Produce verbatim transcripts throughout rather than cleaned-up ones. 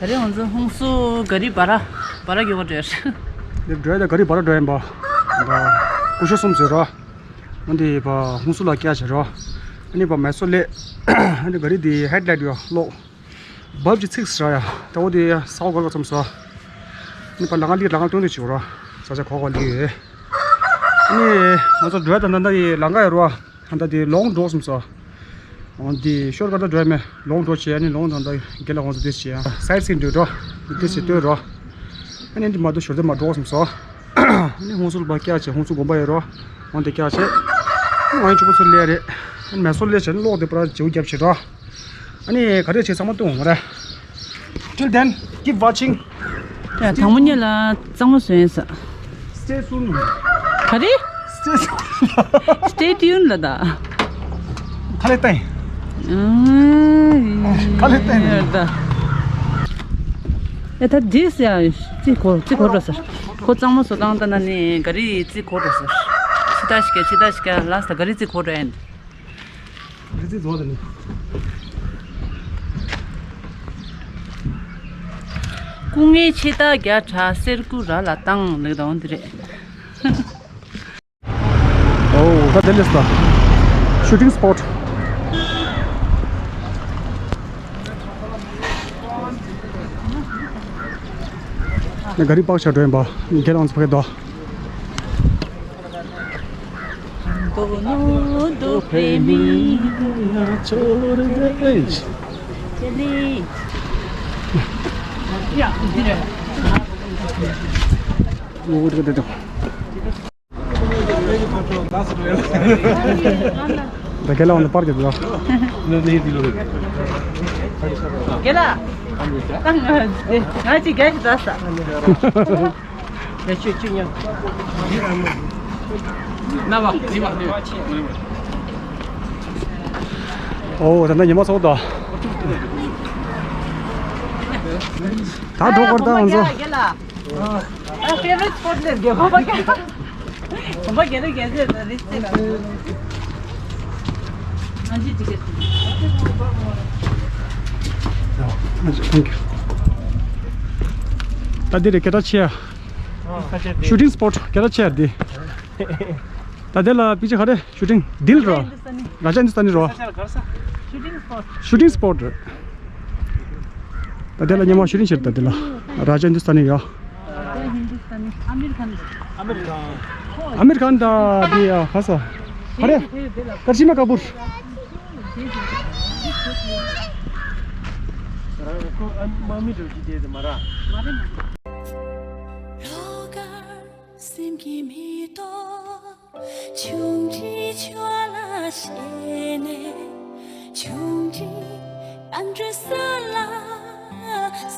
ད་རེས་ང་ཚོ་ཧུན་སུར་ག་རི་བ་ར་བ་ར་གི་བ་འགྲོ་ཡ་རེད། འདིར་འགྲོ་ཡ་ད་ག་རི་བ་ར་འགྲོ་ཡིན་པ། ད་སྐུ་ཞབས་གསུམ་ཟེར་རོ། འོན་ཏེ་བ་ཧུན་སུར་ལ་སྐྱེལ་བྱེད་རོ། ཨ་ནི་བ་མེ་སོར་སླེབས། ཨ་ནི་ག་རི་དེ་ཧེཌ་ལའིཊ་ཡོད་ལོག་བལབ་ཅིག་ཚིགས་ཟེར་ཡ། ད་འོ་དེ་ས་འོག་ག་ལ་ཙམ་སོ། ཨ་ནི་བ་ལ་ང་ལི་ལ་ང་སྟོན་དུ་བྱེད་རོ། ས་ཆ་གོ་གོ་ལི་ཡོད། ཨ་ནི་ང་ཚོ་འགྲོ་ཡ་ད་ད་ད་ཡི་ལ་ང་ཡོད་རོ། ད་ལྟ་དེ་ལོང་འགྲོ་སོང་ས། འོ་དེ་ཤོར་ཀ་ཊ་འགྲོ་ཡ་མེད། ལོང་འགྲོ་བྱས། ཨ་ནི་ལོང་ད་ལྟ་རྒན་ལགས་ཁོང་ཚོ་དེ་བྱས། སའིཊ་སིན་འགྲོ་འགྲོ། དེ་བྱས་སྟོན་རོ། ཨ་ནི་འདི་མ་གཏོགས་ཞོར་དེ་མ་འགྲོ་སོང་ས། ཨ་ནི་ཧུན་སུར་བ་སྐྱེལ་བྱས། ཧུན་སུར་དགོན་པ་ཡོད་རོ། འོ་དེ་སྐྱེལ་བྱས། ང་ཡི་ཕྲུ་གུ་ཚོ་སླེབས་རེད། ཨ་ནི་མེ་སོར་སླེབས་བྱས་ནི་གློག་དེ་པར་བརྗེ་པོ་རྒྱབ་བྱེད་རོ། ཨ་ནི་ག་རེ་བྱེད་ཚང་མ་སྟོན་འོང་རེད། Till then, keep watching. ཡ། དང་པོ་ཉིད་ལ་གཙང་མ་བཟོ་ཡིན་ས། Stay soon. ག་རེ། Stay soon. Stay tuned ལ་ད། ཁ་ལེ་ཏེ། ཨ། ཁ་ལེ་ཏེ། ཡ་ད། ཡ་ད་འདིས་ཡ་རྩིས་གོ་རྩིས་གོ་འགྲོ་ས། ཁོ་གཙང་མ་བཟོ་སྟངས་ལྟ་ན་ནི་ག་རི་རྩིས་གོ་འགྲོ་ས། ཕྱི་ད་ཞིག་ག་ཕྱི་ད་ཞིག་ག་ལ་ས་ག་རི་རྩིས་གོ་འགྲོ་ཡིན། རི་རྩེ་རྫོང་དེ་ནི། སྐུ་ངལ་ཆེ་རྟགས་བརྒྱ་ཕྲག་གསེར་སྐུ་ར་ལ་བཏང་ལེགས་དང་འདི་རེད། ཨོ་ད་དེ་ལས་ད། ཤུ་ཊིང་སི་པོཊ། ནས་ག་རི་པག་ཆ་འགྲོ་ཡིན་པ། ཁྱེད་རང་ཚོ་ཕ་གི་དོ། Dono do premi. ད་ག་ལ་འོང་ན་པར་གྱི་འདུག་ལ། ག་ལ། ང་ཅི་ག་ཞིག་ད་ས། ཨོ་ད་ནི་ཉི་མ་ཚོགས་དོ། ད་འགྲོ་གར་ད་ང་ཚོ། ཨ། ཕེ་ཝ་རི་ཊི་སི་པོཊ་ལས་དགེ་གོ་པ་ཀྱ། གོ་པ་ཀྱ་རེ་ཀྱ་རེ་རེ་རེ་རེ། ཨ་ཇི་ཊི་ཀེཊ། Thank you. ད་འདི་རེད་སྐད་གྲགས་ཆེ་ཡ། ཤུ་ཊིང་སི་པོཊ་སྐད་གྲགས་ཆེ་ཡ་འདི། ད་དེ་ལ་པི་ཅར་ག་རེ། ཤུ་ཊིང་ཌིལ་རོ། རཱ་ཇ་ཧིན་དུ་སྟ་ནི་རོ། ཤུ་ཊིང་སི་པོཊ། ཤུ་ཊིང་སི་པོཊ་རེད། ད་དེ་ལ་ཉི་མ་ཤུ་ཊིང་བྱེད་ད་དེ་ལ། རཱ་ཇ་ཧིན་དུ་སྟ་ནི་ཡོ། རཱ་ཇ་ཧིན་དུ་སྟ་ནི། ཨ་མེ་རི་ཁན། ཨ་མེ་རི་ཁན། ཨ་མེ་རི་ཁན་ད་དེ་ཡ་ཧ་ས། ག་རེ། ཀར་ཤི་མ་ཀ་པུར། སེམས་ཀྱི་མེ་ཏོག་ཆུང་འདྲིས་ཆུ་ལ་ཞེན་ནས། ཆུང་འདྲིས་རྟ་མགྲིན་ས་ལ་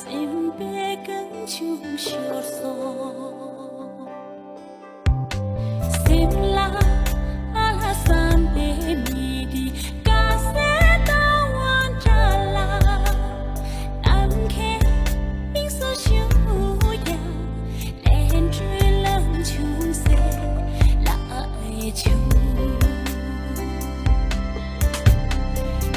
སེམས་པའི་རྐང་ཆུང་ཤོར་སོང་། སེམས་ལ་ཨ་ལ་བསམ་པའི་མི་དེ་དཀའ་སེལ་ལྟ་བུ་འདྲ་ལ། ནམ་མཁའི་དབྱིངས་སུ་བཞུགས་ཀྱང་། ལན་གྲུའི་ལམ་ཆུང་སེ་ལ་ཨེ་ཆུང་།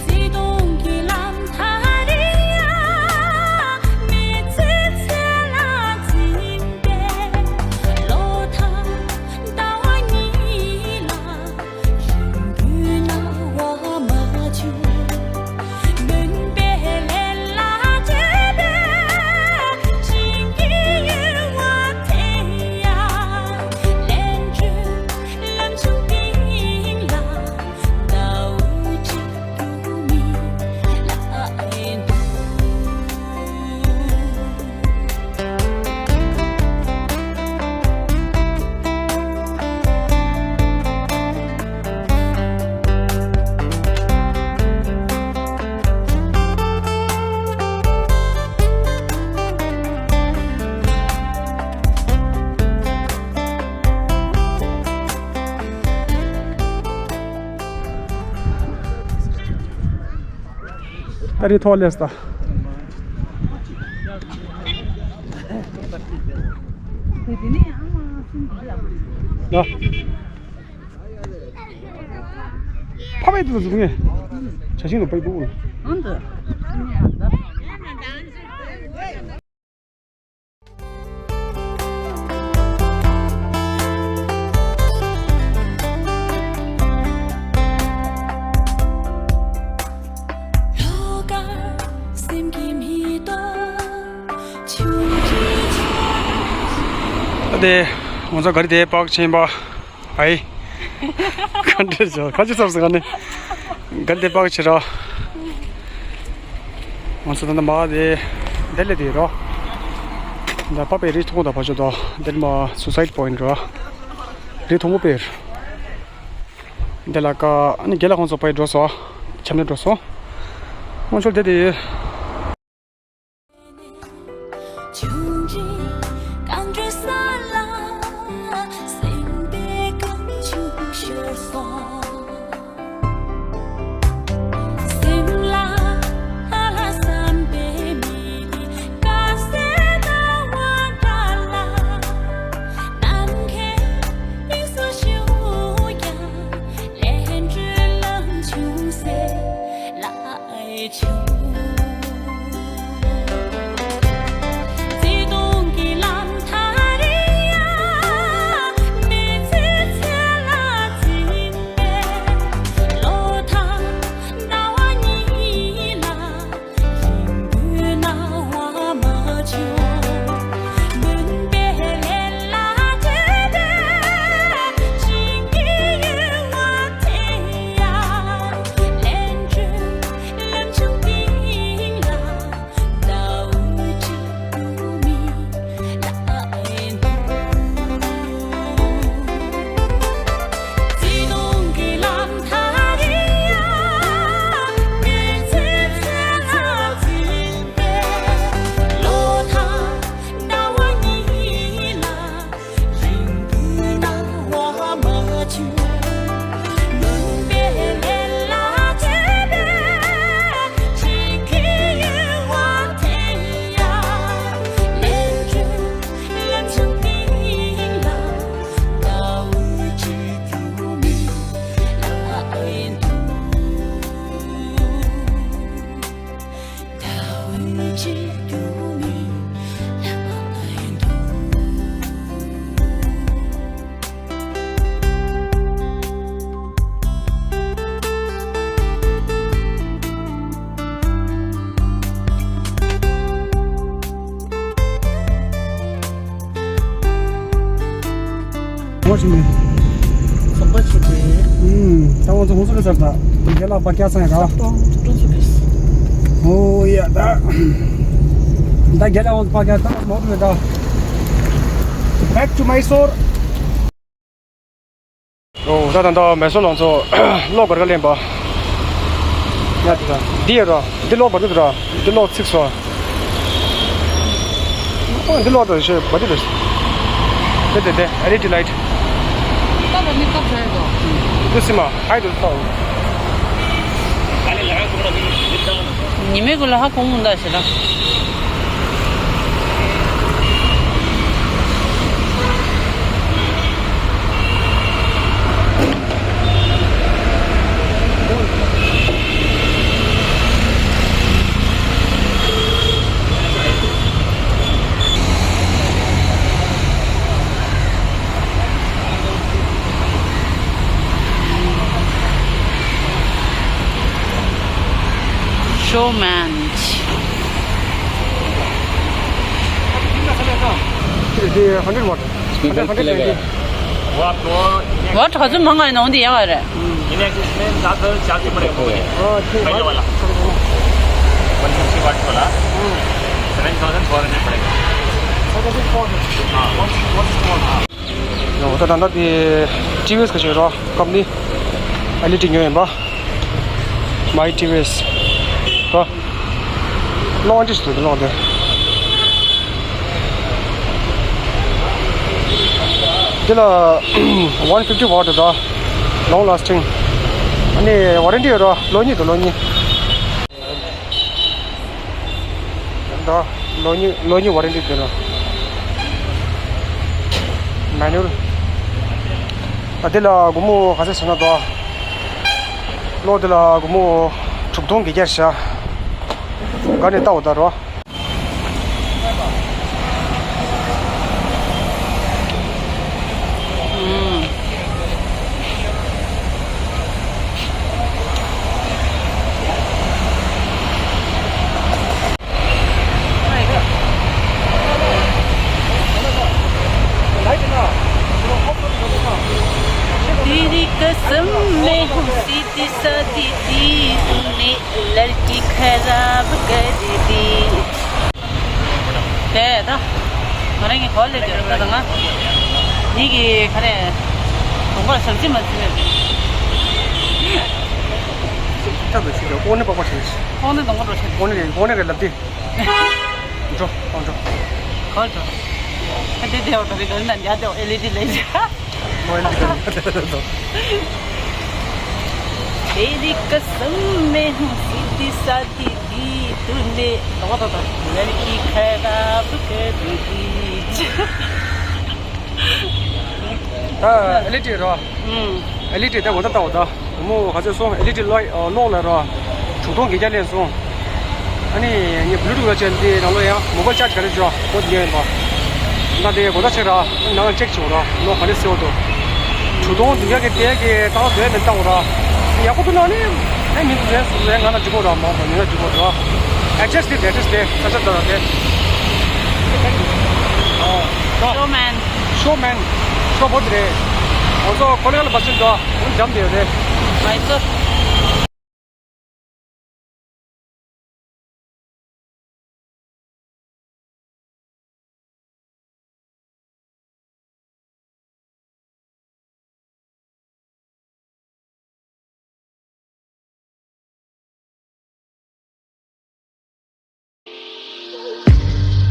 བརྩེ་དུང་གི་ལམ་ཐག་རིང་ཡང་མི་ཚེ་ཚེ་ལ་འཛིན་པའི་བློ་ཐག་ཟླ་བ་གཉིས་ལ། ཨ་རི་ཐོག་ལས་ད། ཕ་བའི་དུ་ཟུག་ནས། བྱ་ཤིང་ལ་པའི་པུ། ཨང་དུ། དེ་ང་ཚོ་ག་རི་དེ་པག་ཕྱིན་པ། ཨའི། ག་འདྲ་བྱོས་ཁ་ཆུ་ཚབ་ཟེར་ག་ནི། ག་རི་དེ་པག་ཕྱིན་ར། ང་ཚོ་ད་ནི་མ་དེ་དེ་ལས་དེ་ར། ད་པ་པའི་རི་མཐོང་ད་ཕ་ཆོ་ད་དེ་མ་སུ་སའིད་པོ་ཡིན་ར། རི་མཐོང་པོ་པེར། དེ་ལ་ཀ་ཨ་ནི་རྒན་ལགས་ཁོང་ཚོ་པའི་འགྲོ་སོང་། ཆམ་ནས་འགྲོ་སོང་། ང་ཚོ་དེ་དེ། ངོ་ཤེས་མེད། ཚོགས་པ་ཆེ་གྲས། ཨུམ། ད་ང་ཚོ་ཧོང་སུ་ལ་ཚར་ད། རྒན་ལགས་པ་སྐྱ་ཚང་ཡ་ག་ཀྲོང་ཀྲོང་སུ་རེད། ཨོ་ཡ་ད། ད་རྒན་ལགས་ང་ཚོ་པ་སྐྱ་ཚང་མ་འགྲོ་ད། Back to Mysore. ཨོ་ད་ད་ད་མེ་སོར་ལང་ཚོ་གློག་གར་ག་ལེན་པ། ཡ་དེ་ད་འདི་ཡ་ར་འདི་གློག་བར་དུ་ར་འདི་གློག་ཚིག་སོ། ཨོ་འདི་གློག་ད་ཤེ་བ་དེ་རེད། དེ་དེ་དེ་ཨེལ་ཨི་ཌི་ལའིཊ། ད་ད་ནི་ཀབ་ཟ་ཡ་དོ། དུ་སི་མ་ཧའི་དུ་ཏོ། ཉི་མའི་གུ་ལ་ཧ་གོང་མོ་འདའ་ཞེ་ལ། Showman. It is hundred watt. Hundred, hundred twenty. Watt ག་ཚོད་མང་ང་ཡིན་ན་འོན་ཏེ་ཡག་ག་རེད། इन्हें किसमें ज़्यादा चार्ज पड़ेगा वो? हाँ, ठीक। पहले वाला। वन फिफ्टी वाट वाला। हम्म। सेवन थाउजेंड फोर हंड्रेड पड़ेगा। Seven thousand four hundred. हाँ। वन, वन फिफ्टी वाट। ཡང་ད་ད་ལྟ་དེ་ཊི་ཝི་ཨེསི་ག་ཅིག་རོ་ཀམ་པ་ནི་ཨེལ་ཨི་ཌི་ཉོས་ཡིན་པ། མའི་ཊི་ཝི་ཨེསི་རོ། གློག་ཨ་འདྲ་ཞིག་འདུག་གློག་དེ། འདི་ལ་ཝན་ཕིབ་ཊི་ཝ་ཊི་ད། ལོང་ལ་སི་ཊིང་། ཨ་ནི་ཝ་རན་ཊི་ཡོད་རོ། ལོ་གཉིས་འདུག་ལོ་གཉིས། ད་ལོ་གཉིས་ལོ་གཉིས་ཝ་རན་ཊི་དེ་ལ། མེ་ནུ་ཨལ། ད་དེ་ལ་སྒོར་མོ་ག་ཚད་བྱས་ན་འདུག་གློག་དེ་ལ་སྒོར་མོ་དྲུག་སྟོང་བརྒྱད་བརྒྱ་བྱས། ག་ནས་ལྟ་འོ་ད་རོ། ད། ང་རང་གི་གོ་ལ་ཡོད་ད་ང་། ངེད་ཀྱི་ག་རེ། གདོང་པར་ཞབས་ཕྱི་མ་བྱེད། ཐབས་ཤིག་ཀོ་ནེ་པགས་པ་བྱེད། ཀོ་ནེ་གདོང་པར་རོ་ཆེ། ཀོ་ནེ་ཀོ་ནེ་གི་ལབ་དེ། འགྲོ་ཨ་འགྲོ། གོ་འགྲོ། ད་དེ་དེའོ་ད་དེ་ག་ན་འདྲ་དེའོ་ཨེ་ལི་ཏི་ལས་བྱ། तेरी कसम, मैं हूँ सीधी सादी दी, तूने लड़की खराब कर दी। ད་ཨེ་ལི་ཏི་རོ། ཨུམ། ཨེ་ལི་ཏི་ད་འོ་ད་ད་འོ་ད། མོ་ག་ཚོད་སོང་ཨེ་ལི་ཏི་ལོག་ཨ་ལོག་ལ་རོ། དྲུག་སྟོང་བརྒྱད་བརྒྱ་ལེན་སོང་། ཨ་ནི་ངས་Bluetooth་ལ་བཅད་འདི་ནང་ལོགས་ཡང་mobile charge་ག་རེ་འཇོག་ཁོ་འདི་ཡིན་པ། ད་དེ་གོ་ད་ཆེ་ར། ནང་ལ་check་བྱེད་ར་ལོག་ག་རེ་སེལ་འདུག་དྲུག་སྟོང་བདུན་བརྒྱ་གི་དེ་གི་ཏག་ཏག་འདོད་ནས་ལྟ་འོ་ར། ཡག་པོ་འདུག་ན་ནི། ཨེ་མི་འདུག་རེད་སུ་རེད་ང་ལ་འཇུག་གོ་ར་མ་འོ་མི་ལ་འཇུག་གོ་ར། address་དེ་address་དེ་ས་ཆ་ད་ར་དེ། ཨོ། Showman. Showman. Show་བོད་རེད། ང་ཚོ་ཀོ་ལི་ག་ལ་བ་སུ་འགྲོ། འོན་འཇམ་དེ་རེད། མ་ཡིན་ཚོ།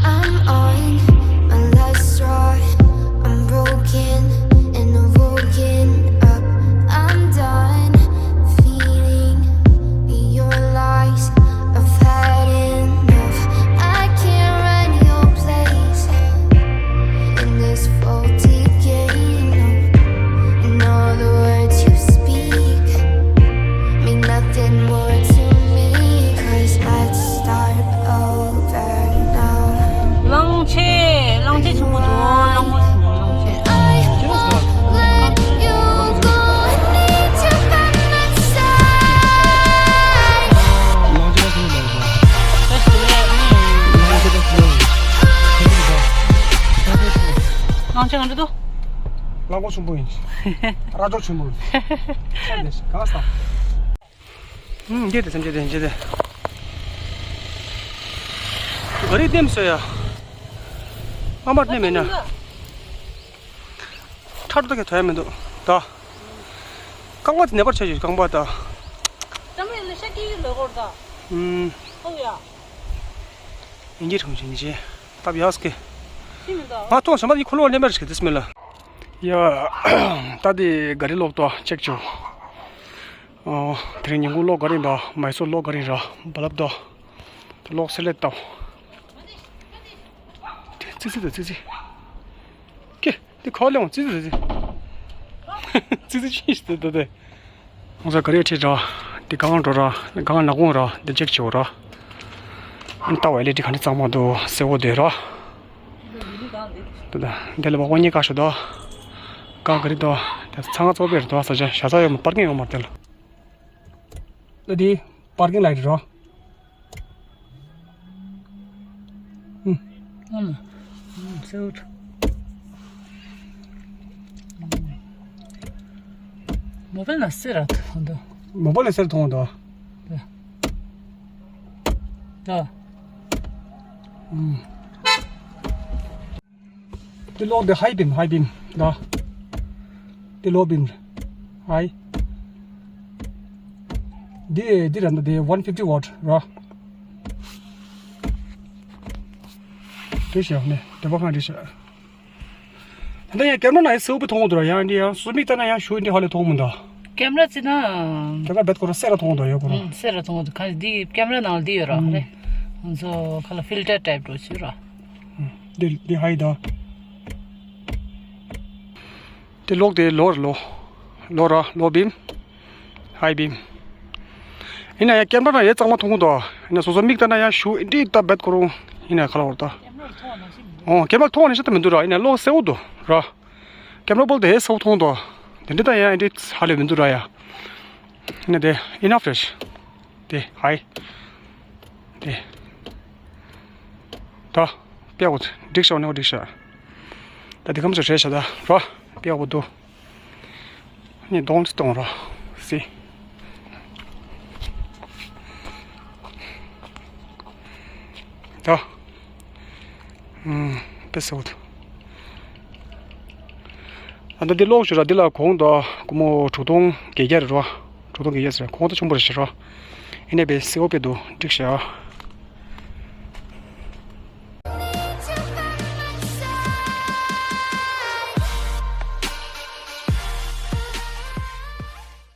I'm on my last straw. I'm broken and I'm woken up. I'm done feeling your lies. I've had enough. I can't run your place in this faulty game. And all the words you speak mean nothing more to me, 'cause I'd start over now. གླང་ཆེན། གླང་ཆེན་ཆེན་པོ་འདུག་གླང་པོ་ཆེན་པོ། གླང་ཆེན། I won't let you go. I need you by my side. གླང་ཆེན་ག་འདྲ་འདུག་གླང་པོ་ཆེན་པོ་ཡིན། ར་ཅོ་ཆེན་པོ་ཡིན། གང་ས། ཨུམ། འདི་དེ་སེམས་ཅན་དེ་འཇེ་དེ། ག་རེ་ལྟེམ་སོ་ཡ། ཨ་མར་ནི་མེད་ན། ཁྲ་ཁྲོ་ད་ག་ཐོ་ཡ་མི་འདུག་ད། རྐང་པ་དེ་ནད་པར་ཆ་ཞིག་རྐང་པ་ད། ཙམ་ཡིན་ན་ཤ་ཀི་ལོ་གོར་ད། ཨུམ། ཧོ་ཡ། ཡིན་གྱི་ཁྲུང་ཆིན་ཆེ། ད་བྱས་ཀྱི། ཅི་མི་འདུག་ང་ཐོག་ཞམ་པ་ཡི་ཁོ་ལོ་ལེན་པར་ཞིག་དེ་སྨེ་ལ། ཡ། ད་དེ་ག་རེ་ལོག་ཏོ་ཅེག་ཆོ། ཨོ། དེ་རིང་ཉིན་གུང་ལོག་ག་རིང་ར། མའི་སོར་ལོག་ག་རིང་ར། བ་ལབ་དོ། དེ་ལོག་སེ་ལེ་ཏོ། དེ་ཙི་ཙི་དེ་ཙི་ཙི། ཀེ། དེ་ཁོ་ལེ་འོང་ཙི་ཙི་དེ་ཙི། ཙི་ཙི་ཅི་ཞིག་དེ་དེ་དེ། ང་ཚོ་ག་རེ་ཁྲིད་ར། དེ་གང་འགྲོ་ར། གང་ནག་གུང་ར། དེ་ཅེག་ཆོ་ར། ཨན་ཏའོ་ཨེ་ལི་ཏི་ག་འདྲ་གཙང་མ་འདུག་སེ་བོ་དེ་ར། དེ་ལ་བ་ཝ་ཉེ་ཀ་ཤོ་དོ། ཀ་ག་རི་དོ། དེ་ཚང་ང་ཚོ་བེར་དོ་ས་ཆ་ཤ་ཚ་ཡོད་མ་པར་ཀིང་ཡོད་མ་དེ་ལ། ད་དེ་པར་ཀིང་ལ་ཡིན་རོ། ཨུམ། ཨུམ། ཨུམ། སེ་བོ། མོ་པེ་ན་སེ་ར་ཐོང་དོ། མོ་པེ་ན་སེ་ར་ཐོང་དོ། ད། ད། ཨུམ། དེ་ལོག་དེ་ཧའི་བིམ། ཧའི་བིམ་ད། དེ་ལོ་བིམ། ཧའི། དེ་དེ་ར་ད་དེ་one fifty watt་ར། དེ་ཤ་ནས་དེ་བ་ཁང་དེ་ཤ། ད་ཡང་ཀེམ་ར་ན་ཡང་སེ་བོ་པེ་མཐོང་འདུག་ར། ཡང་འདི་ཡང་སོ་མིག་ལྟ་ན་ཡང་ཤུ་འདི་ཧ་ལས་མཐོང་མི་འདུག་ཀེམ་ར་ཙི་ན། ཀེམ་ར་བེད་ཁོ་ར་སེ་ར་མཐོང་འདུག་ཡོད་ཁོ་ར། ཨུམ། སེ་ར་མཐོང་འདུག་ཁ་འདི་ཀེམ་ར་ནང་འདི་ཡོད་ར། ཨུམ། ཧ་ལས། ང་ཚོ་ཁ་ལ་ཕིལ་ཊར་ཊའིབ་འགྲོ་ཆུ་ར། ཨུམ། འདི་འདི་ཧའི་ད། དེ་ལོག་དེ་ལོ་ར་ལོ། ལོ་ར་ལོ་བིམ། ཧའི་བིམ། ཡིན་ན་ཡང་ཀེམ་ར་ན་ཡང་གཙང་མ་མཐོང་གི་འདུག་ཡིན་ན་སོ་སོ་མིག་ལྟ་ན་ཡང་ཤུ་འདི་ལྟ་བེད་ཁོ་རུ། ཡིན་ན་ཁ་ལ་བོར་ད། ཨོ་ཀེམ་ར་མཐོང་བ་ནི་ཤ་ད་མི་འདུག་ར། ཡིན་ན་ལོ་སེ་བོ་འདུག་ར། ཀེམ་ར་བོལ་དེ་སེ་བོ་མཐོང་འདུག་དེ་འདྲ་ད་ཡང་འདི་ཧ་ལས་མི་འདུག་ར་ཡ། ཡིན་ན་དེ་ཨི་ནཕ་རེད། དེ་ཧའི། དེ། ད། པེ་འོ་འགྲིག་ཤག་ནེ་འོ་འགྲིག་ཤག་ད་དེ་ཁམས་སུ་རེད་ཤག་ད་རོ། པེ་འོ་འདུག་ནི་གདོང་ཙི་གཏོང་རོ། སི། ད། ཨུམ། དཔེ་གསལ་པོ་འདུག་ཨ་ད་འདི་ཀློག་ཞུ་ར། འདི་ལ་གོང་དུ་སྒོར་མོ་དྲུག་སྟོང་བརྒྱད་བརྒྱ་རེད་རོ། དྲུག་སྟོང་བརྒྱད་བརྒྱ་ཟེར། གོང་དུ་ཆེན་པོ་རེད་ཤག་རོ། ཨེ་ནས་དཔེ་གསལ་པོ་དཔེ་འདུག་འགྲིག་ཤག